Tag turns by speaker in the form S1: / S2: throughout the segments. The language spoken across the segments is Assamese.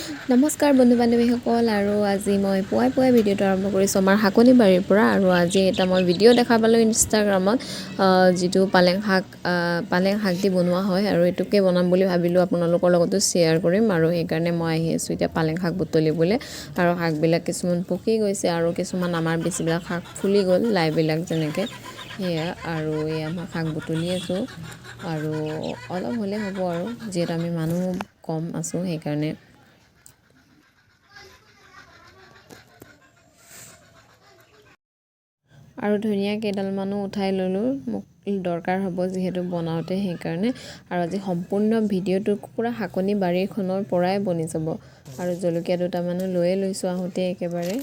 S1: নমস্কাৰ বন্ধু বান্ধৱীসকল, আৰু আজি মই পুৱাই পুৱাই ভিডিঅ'টো আৰম্ভ কৰিছোঁ আমাৰ শাকনি বাৰীৰ পৰা। আৰু আজি এটা মই ভিডিঅ' দেখা পালোঁ ইনষ্টাগ্ৰামত, যিটো পালেং শাক দি বনোৱা হয়, আৰু এইটোকে বনাম বুলি ভাবিলোঁ, আপোনালোকৰ লগতো শ্বেয়াৰ কৰিম। আৰু সেইকাৰণে মই আহি আছোঁ এতিয়া পালেং শাক বুটলিবলৈ। আৰু শাকবিলাক কিছুমান পকি গৈছে আৰু কিছুমান আমাৰ বেছিবিলাক শাক ফুলি গ'ল, লাইবিলাক যেনেকৈ সেয়া। আৰু এয়া মই শাক বুটলি আছোঁ আৰু অলপ হ'লে হ'ব আৰু, যিহেতু আমি মানুহ কম আছোঁ সেইকাৰণে। আৰু ধনিয়া কেইডালমানো উঠাই ল'লোঁ, মোক দৰকাৰ হ'ব যিহেতু বনাওঁতে সেইকাৰণে। আৰু আজি সম্পূৰ্ণ ভিডিঅ'টো পূৰা শাকনি বাৰীখনৰ পৰাই বনি যাব। আৰু জলকীয়া দুটামানো লৈয়ে লৈছোঁ আহোঁতে একেবাৰে।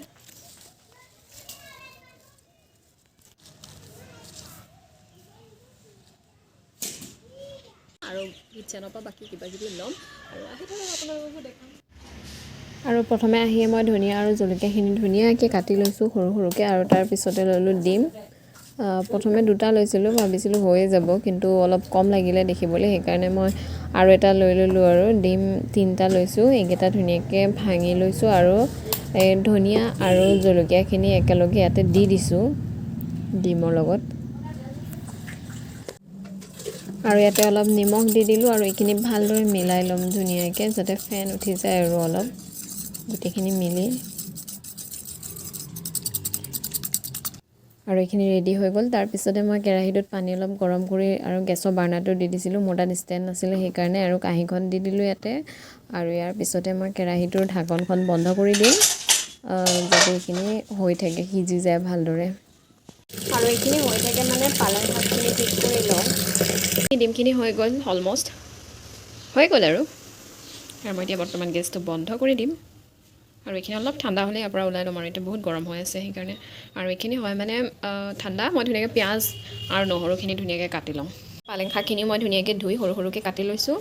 S2: আৰু কিটচেনৰ পৰা বাকী কিবা কিবি ল'ম আৰু আহি থাকক, আপোনালোককো দেখাম।
S1: আৰু প্ৰথমে আহিয়ে মই ধনিয়া আৰু জলকীয়াখিনি ধুনীয়াকৈ কাটি লৈছোঁ সৰু সৰুকৈ। আৰু তাৰপিছতে ল'লোঁ ডিম। প্ৰথমে দুটা লৈছিলোঁ, ভাবিছিলোঁ হৈয়ে যাব, কিন্তু অলপ কম লাগিলে দেখিবলৈ, সেইকাৰণে মই আৰু এটা লৈ ল'লোঁ। আৰু ডিম তিনিটা লৈছোঁ, এইকেইটা ধুনীয়াকৈ ভাঙি লৈছোঁ আৰু এই ধনিয়া আৰু জলকীয়াখিনি একেলগে ইয়াতে দি দিছোঁ ডিমৰ লগত। আৰু ইয়াতে অলপ নিমখ দি দিলোঁ আৰু এইখিনি ভালদৰে মিলাই ল'ম ধুনীয়াকৈ, যাতে ফেন উঠি যায় আৰু অলপ গোটেইখিনি মিলি। আৰু এইখিনি ৰেডি হৈ গ'ল। তাৰপিছতে মই কেৰাহীটোত পানী অলপ গৰম কৰি আৰু গেছৰ বাৰ্ণাৰটো দি দিছিলোঁ, মোৰ তাত ষ্টেণ্ড নাছিলে সেইকাৰণে। আৰু কাঁহীখন দি দিলোঁ ইয়াতে। আৰু ইয়াৰ পিছতে মই কেৰাহীটোৰ ঢাকনখন বন্ধ কৰি দিম, যাতে এইখিনি হৈ থাকে, সিজি যায় ভালদৰে।
S2: আৰু এইখিনি হৈ থাকে মানে পালেং শাকখিনি ঠিক কৰি লওঁ। ডিমখিনি হৈ গ'ল, অলমষ্ট হৈ গ'ল আৰু। আৰু মই এতিয়া বৰ্তমান গেছটো বন্ধ কৰি দিম আৰু এইখিনি অলপ ঠাণ্ডা হ'লে ইয়াৰ পৰা ওলাই ল'ম। আৰু এতিয়া বহুত গৰম হৈ আছে সেইকাৰণে। আৰু এইখিনি হয় মানে ঠাণ্ডা, মই ধুনীয়াকৈ পিঁয়াজ আৰু নহৰুখিনি ধুনীয়াকৈ কাটি লওঁ। পালেং শাকখিনিও মই ধুনীয়াকৈ ধুই সৰু সৰুকৈ কাটি লৈছোঁ।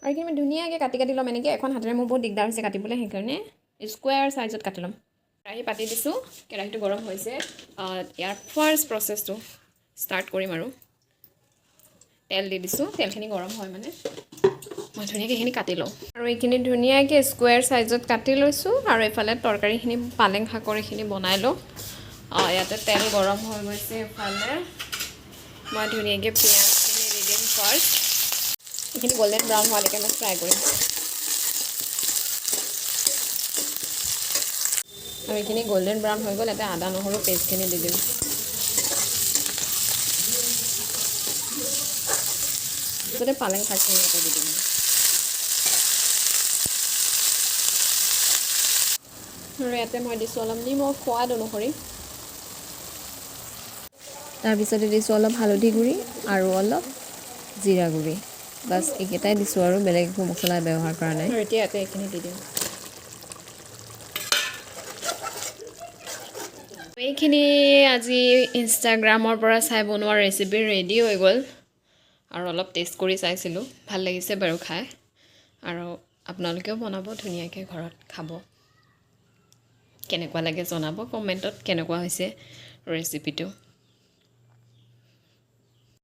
S2: আৰু এইখিনি মই ধুনীয়াকৈ কাটি কাটি ল'ম এনেকৈ। এখন হাতেৰে মোৰ বহুত দিগদাৰ হৈছে কাটিবলৈ, সেইকাৰণে স্কুৱেৰ চাইজত কাটি ল'ম। কেৰাহী পাতি দিছোঁ, কেৰাহীটো গৰম হৈছে। ইয়াৰ ফাৰ্ষ্ট প্ৰচেছটো ষ্টাৰ্ট কৰিম আৰু তেল দি দিছোঁ। তেলখিনি গৰম হয় মানে মই ধুনীয়াকৈ এইখিনি কাটি লওঁ। আৰু এইখিনি ধুনীয়াকৈ স্কুৱেৰ চাইজত কাটি লৈছোঁ। আৰু এইফালে তৰকাৰীখিনি, পালেং শাকৰ এইখিনি বনাই লওঁ। ইয়াতে তেল গৰম হৈ গৈছে। এইফালে মই ধুনীয়াকৈ পিঁয়াজখিনি দি দিম ফাৰ্ষ্ট। এইখিনি গল্ডেন ব্ৰাউন হোৱালৈকে মই ফ্ৰাই কৰিম। আৰু এইখিনি গল্ডেন ব্ৰাউন হৈ গ'ল, ইয়াতে আদা নহৰু পেষ্টখিনি দি দিম। পিছতে পালেং শাকখিনি ইয়াতে দি দিম। আৰু ইয়াতে মই দিছোঁ অলপ নিমখ সোৱাদ অনুসৰি।
S1: তাৰপিছতে দিছোঁ অলপ হালধি গুড়ি আৰু অলপ জিৰা গুড়ি। বাছ, এইকেইটাই দিছোঁ আৰু বেলেগ একো মছলা ব্যৱহাৰ কৰা নাই।
S2: আৰু এতিয়া ইয়াতে এইখিনি দি দিম। এইখিনি আজি ইনষ্টাগ্ৰামৰ পৰা চাই বনোৱা ৰেচিপি ৰেডি হৈ গ'ল। আৰু অলপ টেষ্ট কৰি চাইছিলোঁ, ভাল লাগিছে বাৰু খাই। আৰু আপোনালোকেও বনাব ধুনীয়াকৈ, ঘৰত খাব, কেনেকুৱা লাগে জনাব কমেণ্টত, কেনেকুৱা হৈছে ৰেচিপিটো।